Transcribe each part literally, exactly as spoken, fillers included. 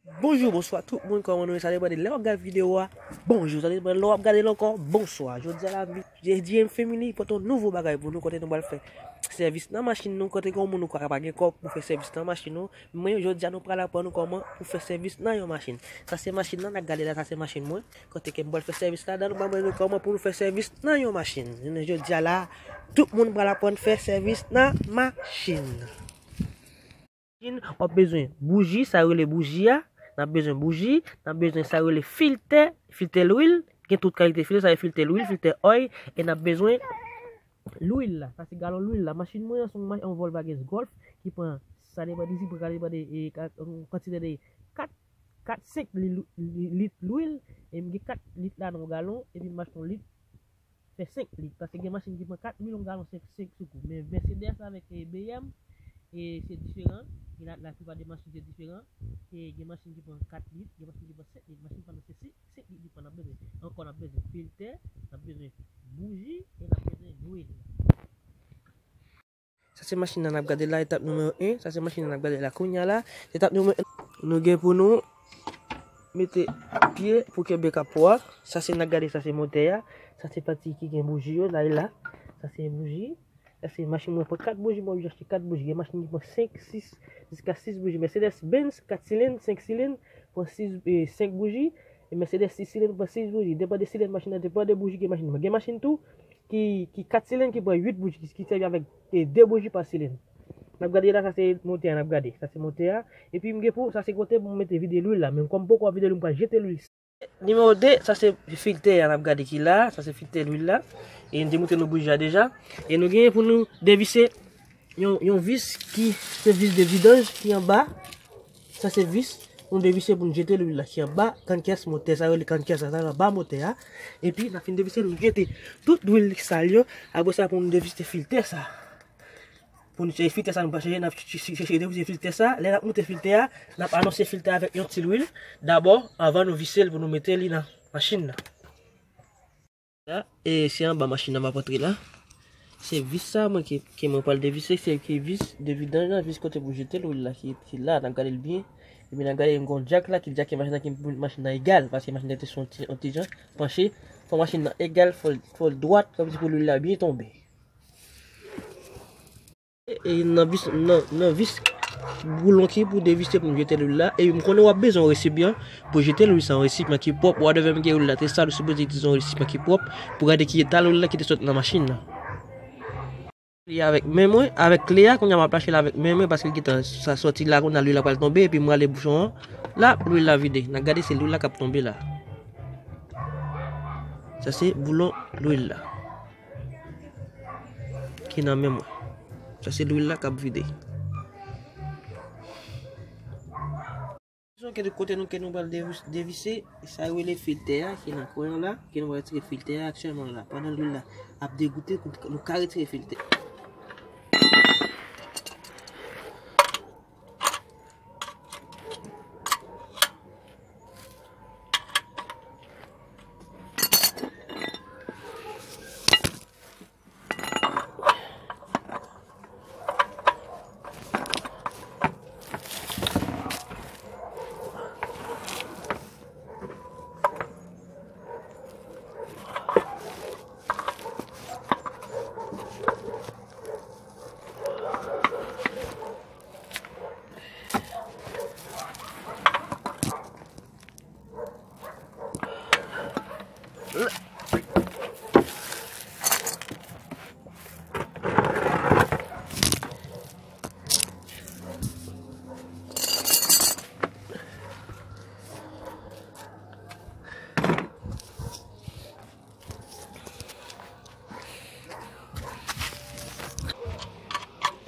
Bonjou, bonswa tout moun, kòman nou ye? Sa depann de lè w ap gade videyo a. Bonjou, sa depann de lè w ap gade l ankò. Bonswa. Jodi a la, J D M Family pote yon nouvo bagay pou nou, kote nou pral fè sèvis nan machin nou, kote gen yon moun ou ka pa gen kòb pou fè sèvis nan machin ou. Men jodi a nou pral aprann nou kòman pou fè sèvis nan yon machin. Sa se machin nan n ap gade la, sa se machin mwen. Kote ke m pral fè sèvis ladan, nou pral aprann nou kòman pou nou fè sèvis nan yon machin. Jounen jodi a la, tout moun pral aprann fè sèvis nan machin. Machin, w ap bezwen bouji, sa yo rele bouji a. N ap bezwen bouji, n ap bezwen sa yo rele filtè, filtè lwil. Gen tout kalite filtè, sa yo rele filtè lwil, filtè oil, e n ap bezwen lwil la. Sa se galon lwil la. Machin mwen an se yon ma-, yon Volkswagen Golf ki pran, sa depann de, ki pran, sa depann de, e, ka-, yon kantite de kat, kat, senk li-, li-, lit lwil, e m gen kat lit la nan yon galon, epi m achte yon lit fè senk lit, paske gen machin ki pran kat lwil yon galon senk, senk sou kou. Men Mercedes avèk, e, B M, e, se diferan. Gen la, laplipa de machin se diferan. E gen machin ki pran kat lit, gen machin ki pran senk lit. Machin pa nou se si, senk lit li pran, n ap bezwen. Ankò, n ap bezwen filtè, n ap bezwen bouji, e n ap bezwen lwil. Sa se machin nan n ap gade la, etap nimewo en. Sa se machin nan n ap gade la kounye a la. Etap nimewo en, nou gen pou nou mete pye pou kenbe kapo a. Sa se n ap gade, sa se motè a. Sa se pati ki gen bouji yo, la e la. Sa se bouji. Sa se machin mwen pran kat bouji, mwen oblije achte kat bouji. Gen machin ki pran senk, sis, jiska sis bouji. Mercedes Benz, kat silenn, senk silenn, pran sis, e, senk bouji. E Mercedes sis silenn pran sis bouji. Depann de silenn machin nan, depann de bouji gen machin nan. Gen machin tou ki, ki kat silenn ki pran uit bouji, ki, ki sèvi avèk, e, de bouji pa silenn. N ap gade la, sa se motè a, n ap gade. Sa se motè a. Epi m gen pou, sa se kote pou m mete vide lwil la. Men kòm m poko ap vide lwil, m pral jete lwil. Nimewo de, sa se filtè a n ap gade ki la. Sa se filtè lwil la. E n te montre nou bouji a deja. E nou genyen pou nou devise yon, yon vis ki se vis de vidanj ki anba. Sa se vis pou n devise pou n jete lwil la ki anba kannkès motè sa, yo rele kannkès la, sa anba motè a. Epi n ap fin devise, nou jete tout lwil sal yo. Apre sa pou n devise filtè sa. Pou n chèche filtè sa, nou pa chèche, n ap ch-, ch-, chèche devise filtè sa. Lè n ap moute filtè a, n ap anonse filtè a avèk yon ti lwil. Dabò, anvan nou vise l pou nou mete li nan machin nan. La, e se anba machin nan m ap antre la. Se vis sa mwen ke, ke mwen pral devise, se ki vis de vidanj lan, vis kote pou jete lwil la ki, ki la, n ap gade l byen. Epi n ap gade yon, yon djak la, ki djake machin nan, ki pou machin nan egal, paske machin nan te sou yon ti, yon ti jan panche. Fò machin nan egal, fò l, fò l dwat, kòmsi pou lwil la byen tonbe. E nan vis, nan, nan vis boulon ki pou devise pou nou jete lwil la. E m konnen w ap bezwen yon resipyan pou jete lwil sa, yon resipyan ki pwòp. Whatever m gen lwil la te sal, ou sipoze itilize yon resipyan ki pwòp pou gade ki eta lwil la ki te sot nan machin nan. Li avèk men mwen, avèk kle a, kounye a m ap lache l avèk men mwen paske l gentan sa soti la, kounye a lwil la pral tonbe, epi m rale bouchon an. La, lwil la vide. N a gade se lwil la k ap tonbe la. Sa se boulon lwil la. Ki nan men mwen. Sa se lwil la k ap vide. Ke kote nou, ke nou pral devis-, devise, sa yo rele filtè a, ki nan kwen an la, ke nou pral retire filtè a aktyèlman la. Pandan lwil la ap degoute, nou, nou ka retire filtè.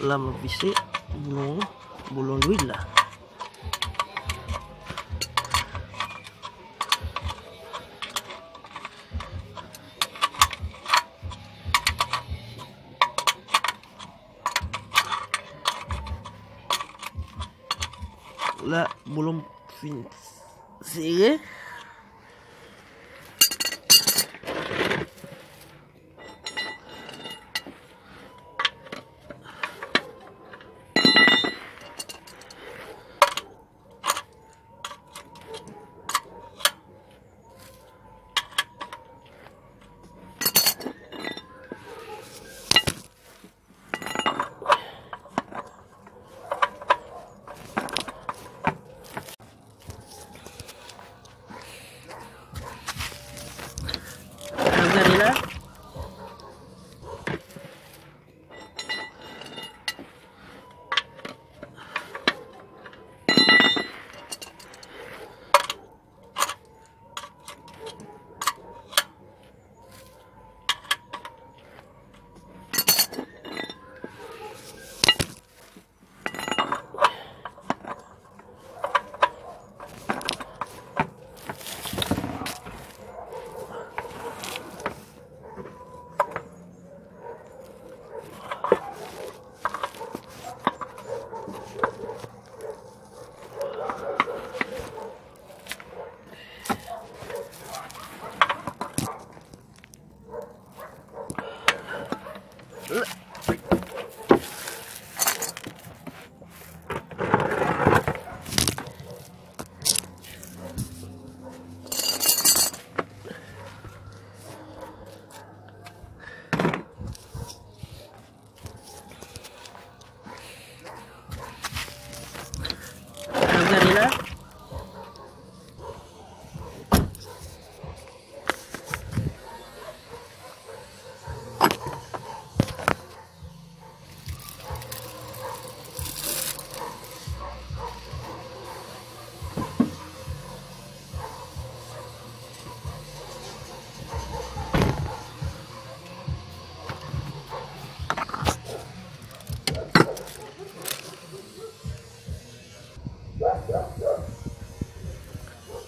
La m ap vise boulon, boulon lwil la. La, boulon fin sere.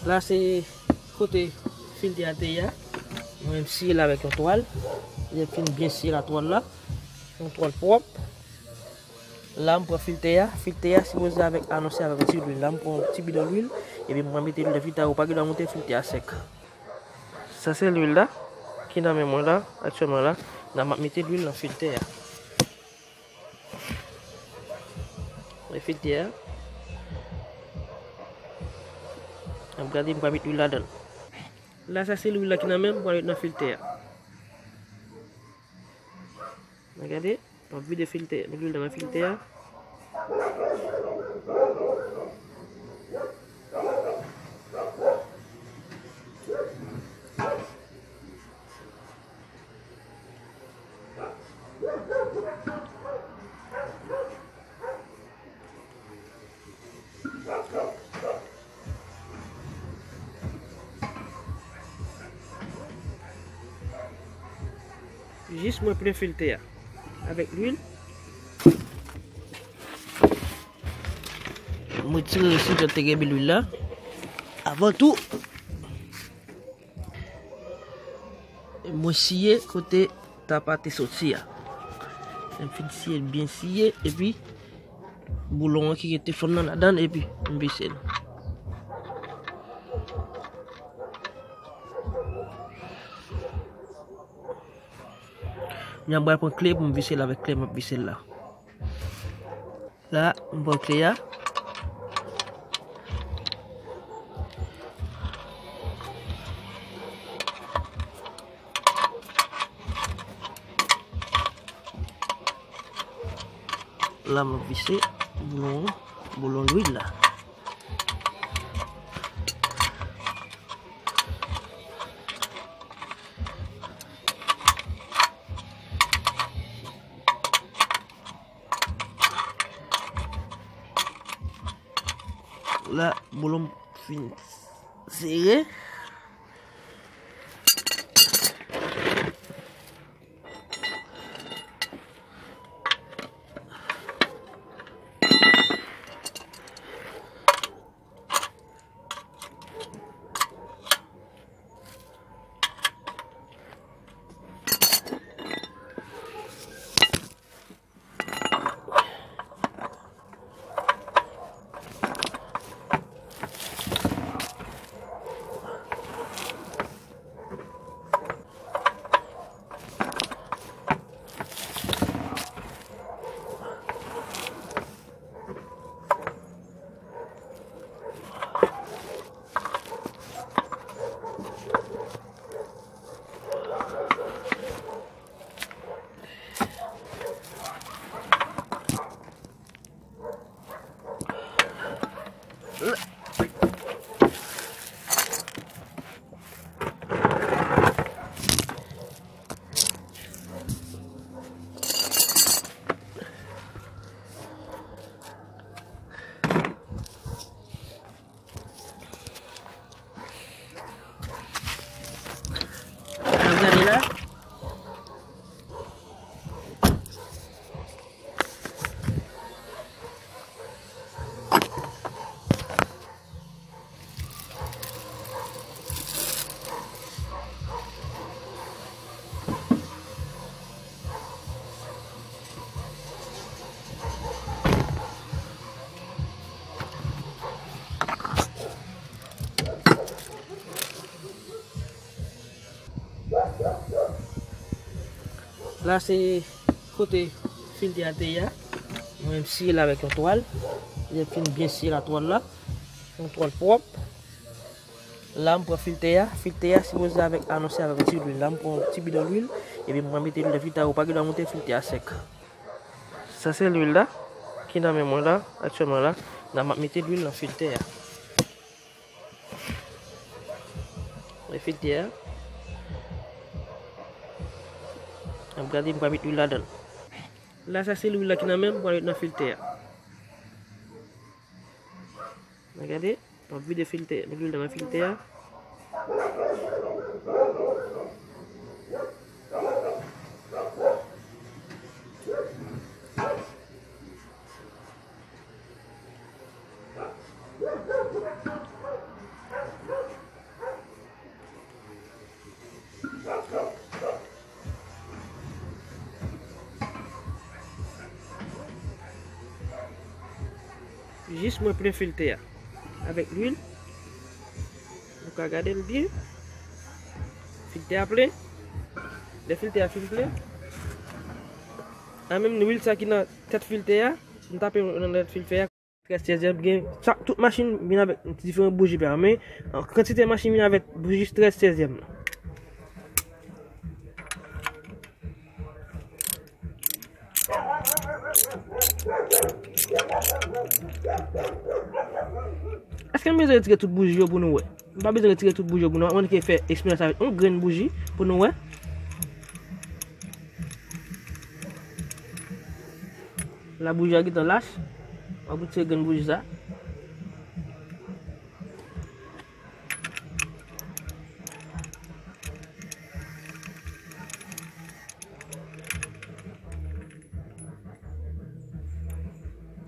La se kote filtè a te ye a. Mwen menm siye l avèk yon twal. Lè m fin byen siye la twal la, yon twal pwòp. La m pran filtè a. Filtè a sipoze avèk, anonse avèk yon ti lwil. La m pran yon ti bidon lwil. Epi mwen mete lwil nan filtè a. Ou pa gen dwa monte filtè a sèk. Sa se lwil la ki nan men mwen la, aktyèlman la. La m ap mete lwil nan filtè a. Mwen filtè a. N ap gade, m pral met lwil ladan l. La sa se lwil la ki nan men m, m pral met nan filtè a. N ap gade, m ap vide filtè, lwil nan filtè a. Jis mwen plen filtè a avèk lwil. Mwen tire resipyan te gen lwil la. Avan tou, mwen siye kote tapa te soti a. Lè m fin siye l byen siye, epi boulon an ki rete fonn nan ladan l, epi m vise l. Mwen pral pran kle pou m vise l avèk kle m ap vise l la. La, m pran kle a. La, m ap vise boulon, boulon lwil la. La, boulon m fin sere. N ap gade la. La se kote filtè a te ye a. Mwen siye l avèk yon twal. Lè m fin byen siye la twal la, yon twal pwòp. La m pran filtè a. Filtè a sipoze avèk, anonse avèk yon ti lwil. La m pran yon ti bidon lwil. Epi mwen mete lwil nan filtè a. Ou pa gen dwa monte filtè a sèk. Sa se lwil la ki nan men mwen la, aktyèlman la. La m ap mete lwil nan filtè a. Mwen filtè a. N ap gade, m pral met lwil ladan l. La sa se lwil la ki nan men m, m pral met nan filtè a. N ap gade, m ap vide filtè, lwil nan filtè a. Mwen plen filtè a avèk lwil. Nou ka gade l byen. Filtè a plen. Lè filtè a fin plen, a menm lwil sa ki nan tèt filtè a, nou tape nan tèt filtè a. Trèz sèzyèm gen, chak, tout machin vin avèk diferan bouji pa yo, men, an, kantite machin vin avèk bouji trèz sèzyèm nan. Èske m bezwen retire tout bouji yo pou nou wè? M pa bezwen retire tout bouji yo pou nou wè. Mwen ke fè eksperyans avèk yon grenn bouji pou nou wè. La bouji a gentan lach. M ap retire grenn bouji sa.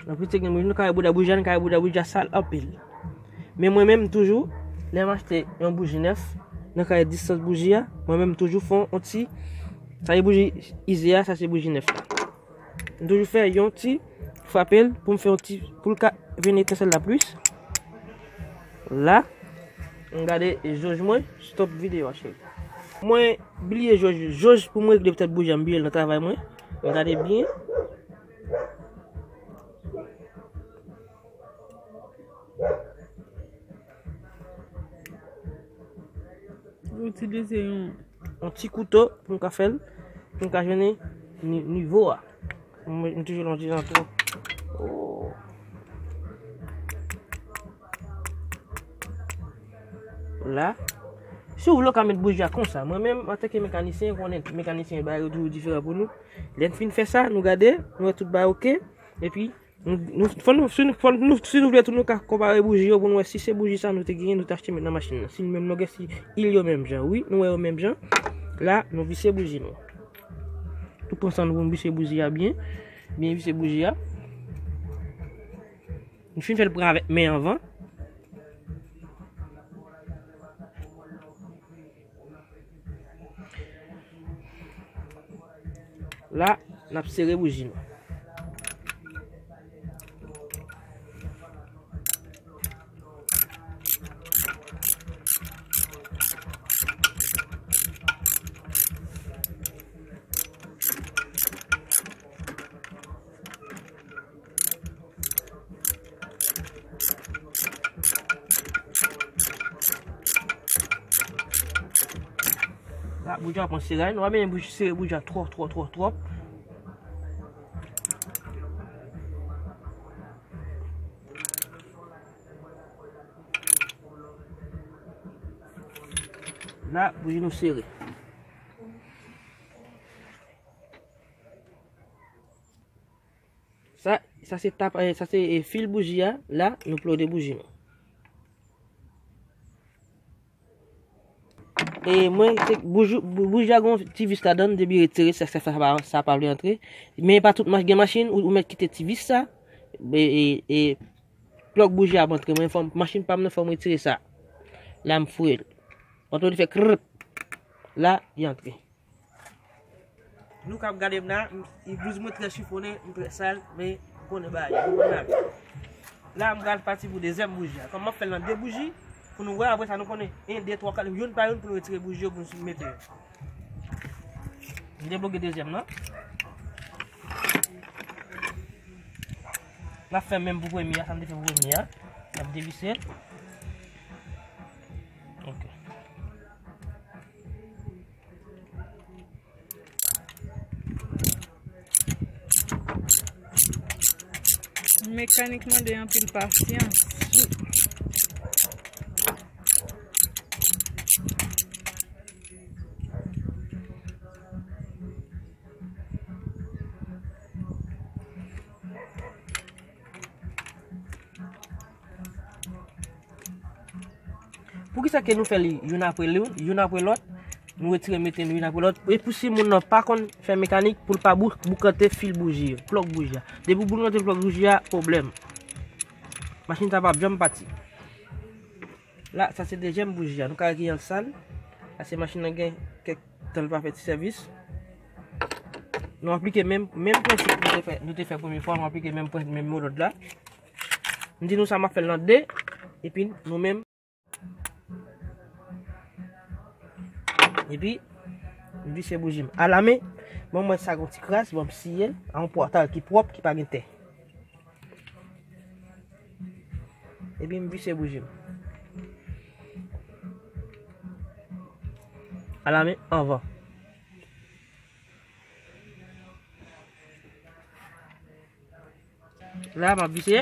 Nan piti gen moun, nou ka wè bouda bouji a, nou ka wè bouda bouji a sal anpil. Men mwen menm toujou, lè m achte yon bouji nèf, nan kare distans bouji a, mwen menm toujou fè yon ti, sa se bouji ize a, sa se bouji nèf la. M toujou fè yon ti frape l pou m fè yon ti, pou l ka vin etensèl la plis. La, m gade jòj mwen, stop videyo a, cheri. Mwen bliye jòj, jòj pou mwen regle poutèt bouji a, m bliye l nan travay mwen. M gade byen. Ou itilize yon yon ti kouto pou m ka fè l, pou m ka jwenn ni-, nivo a. M, m toujou lonje nan tou. Oh. La. Si w vle, w ka met bouji a konsa. Mwen menm, antanke mekanisyen, konnen mekanisyen bagay yo toujou diferan pou nou. Lè n fin fè sa, nou gade, nou wè tout bagay oke. Epi, nou, nou, fò nou, si nou, fò nou, si nou vle tou, nou ka konpare bouji yo pou nou wè si se bouji sa nou te genyen, nou te achte met nan machin nan. Si menm longè, si il yo menm jan. Wi, nou wè yo menm jan. La, nou visye bouji nou. Nou pran san nou pou nou visye bouji a byen. Byen visye bouji a. Nou fin fè l pran avèk men anvan. La, n ap sere bouji nou. La, bouji a pran sere, nou pa bezwen bouji, sere bouji a twòp, twòp, twòp, twòp. La, bouji nou sere. Sa, sa se tap, eh, sa se, eh, fil bouji a. La, nou plode bouji nou. E mwen, se bouji, bou-, bouji a gon ti vis ladan, depi retire, sa, sa, sa pa, sa pa vle antre. Men pa tout mach-, gen machin, ou, ou mèt kite ti vis sa. E, e, e plòk bouji a ap antre. Mwen, fò m, machin pa m nan, fò m retire sa. La, m foure l. Antre, li fè krrrp. La, li antre. Nou k ap gade m la, m, blouz mwen trè chifonnen, m trè sal, men m konnen bagay yo, m konn lavi. La, m pral pati pou dezyèm bouji a. Kòm m ap fè l nan de bouji, pou nou wè, apre sa, nou konnen, en, de, twa, kat, youn pa youn, pou nou retire bouji yo, pou nou mete yo. M debloke dezyèm nan. N ap fè menm pou premye a, sa m te fè pou premye a. N ap devise l. Ok. Mekanik mande anpil pasyans. Poukisa ke nou fè li youn apre youn, youn apre lòt? Nou retire mete nou youn apre lòt. E pou si moun nan pa konn fè mekanik, pou l pa bou-, boukante fil bouji, plòk bouji a. Depi w boukante plòk bouji a, pwoblèm. Machin sa p ap janm pati. La, sa se dezyèm bouji a. Nou ka wè kijan l sal. Paske machin nan gen kèk tan l pa fè ti sèvis. Nou aplike menm, menm prensip nou te fè, nou te fè premye fwa, nou aplike menm prensip, menm metòd la. M di nou sa, m ap fè l nan de, epi nou menm. Epi, m vise bouji m. Alamen, bon, mwen sa gon ti kras, bon, m siye l, a yon pòtal ki pwòp, ki pa gen tè. Epi, m vise bouji m. Alamen, anvan. La, m ap vise.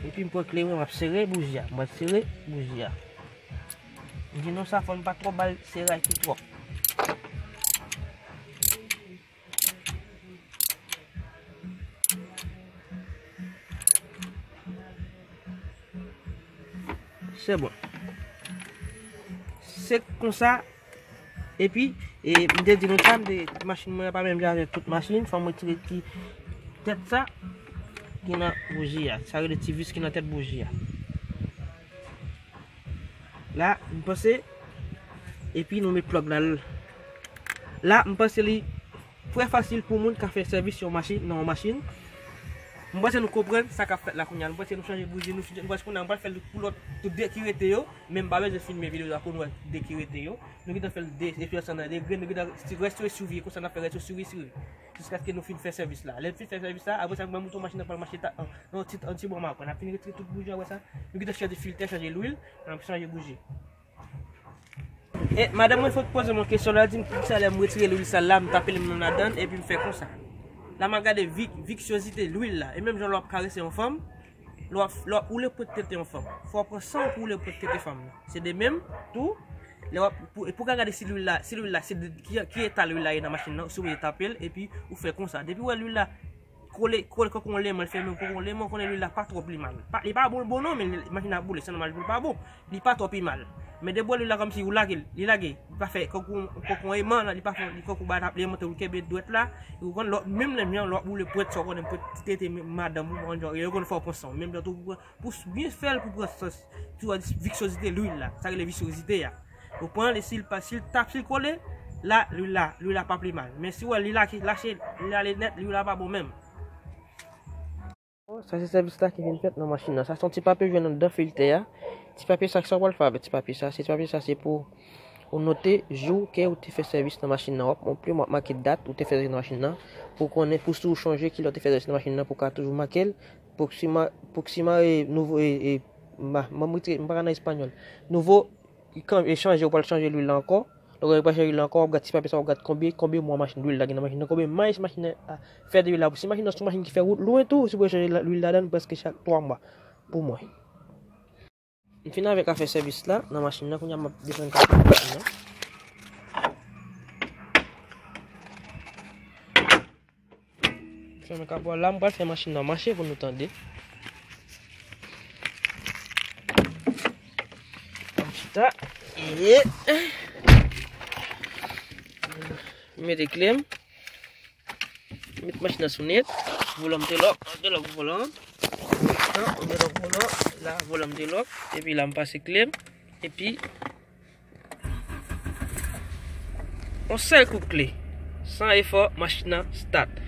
Epi m pran kle mwen, m ap sere bouji a. M ap sere bouji a. M di nou sa, fò n pa twò ba l seraj ki twòp. Se bon. Se konsa. Epi, e, m te di nou sa, m te, machin mwen pa menm jan avèk tout machin, fò m retire ti tèt sa ki nan bouji a. Sa rele ti vis ki nan tèt bouji a. La, m panse, epi nou met plug la. La, m panse li trè fasil pou moun ka fè sèvis yon machin, nan yon machin. M panse nou konprann sa k ap fèt la kounye a. M panse nou chanje bouji, nou fin, m panse kounye a m pral fè l pou lòt, tout de ki rete yo, men m pa bezwen filme videyo a pou nou wè de ki rete yo. Nou gentan fè l de, epi ansanm nan de grenn, nou gentan reste swivi, konsa n ap fè reste swivi, swivi. Jiskaske nou fin fè sèvis la. Lè n fin fè sèvis la, apre sa, mwen montre w machin nan pral mache ta, an, an ti, an ti bon mapan. N ap fin retire tout bouji apre sa. Nou gentan chanje filtè, chanje lwil, n ap chanje bouji. E madanm mwen fèk poze m yon kesyon, l a di m poukisa lè m retire lwil sal la, m tape l menm ladan l, epi m fè konsa. La m ap gade vik, viskòzite lwil la. E menm jan lè w ap karese yon fanm, lè w ap, lè w ap woule pwent tete yon fanm, fò w pran san w pou woule pwent tete fanm nan. Se de menm tou, lè w ap, pou, pou ka gade si lwil la, si lwil la, se de, ki, ki eta lwil la ye nan machin nan, ou sipoze tape l, epi ou fè konsa. Depi w wè lwil la kole, kole kòk yon leman, l fèmen kòk yon leman, konnen lwil la pa twò pi mal. Pa, li pa bon, bon non, men li, machin nan ap boule, se nòmal pou l pa bon. Li pa twò pi mal. Men depi w wè lwil la kòmsi ou lage l, li lage, li pa fè kòk yon, kòk yon eman, li pa fè, li kòk ou ba tap, li monte ou kenbe dwèt la, ou konn lè, menm lè m jan, lè w ap boule pwent sa, ou konnen pwent ti tete madanm ou, ou konn jan, yo konn fè w pran san w. Menm jan tou, pou, pou byen fè l, pou pran sans, tou, viskòzite lwil la, sa rele viskòzite a. Ou pran li, si l pa, si l tap, si l kole, la, lwil la, lwil la pa pi mal. Men si w wè li lake, lache, li ale nèt, lwil la pa bon menm. Sa se sèvis la ki vin fèt nan machin nan. Sa se yon ti papye w jwenn anndan filtè a. Ti papye sa, sa w pral fè avèk ti papye sa? Se ti papye sa, se pou ou note jou ke ou te fè sèvis nan machin nan. W ap, w ap make dat ou te fè sèvis nan machin nan. Pou konnen, pou si w chonje kilè w te fè sèvis nan machin nan, pou w ka toujou make l. Proxima, Proxima, e, nouvo, e, e, ma, m, m pa ka nan espanyòl. Nouvo, li kan, e chanje, ou pral chanje lwil la ankò. Lè w pral chanje lwil la ankò, w ap gad ti papye sa, w ap gad konbyen, konbyen mwa machin, lwil la gen nan machin nan, konbyen miles machin nan, a, fè depi la. Si machin nan se yon machin ki fè wout lwen tou, ou sipoze chanje la, lwil ladan l prèske chak twa mwa pou mwen. M fin avèk afè sèvis la nan machin nan, kounye a m ap desann kapot machin nan. Fèmen kapò a la, m pral fè machin nan mache pou nou tande. Ann chita. Ye. M mete kle m. M met machin nan sou nèt. Volan m te lòk. M te lòk volan. An, m te lòk volan. La, volan m te lòk. Epi la, m pase kle m. Epi yon sèl kout kle, san efò, machin nan start.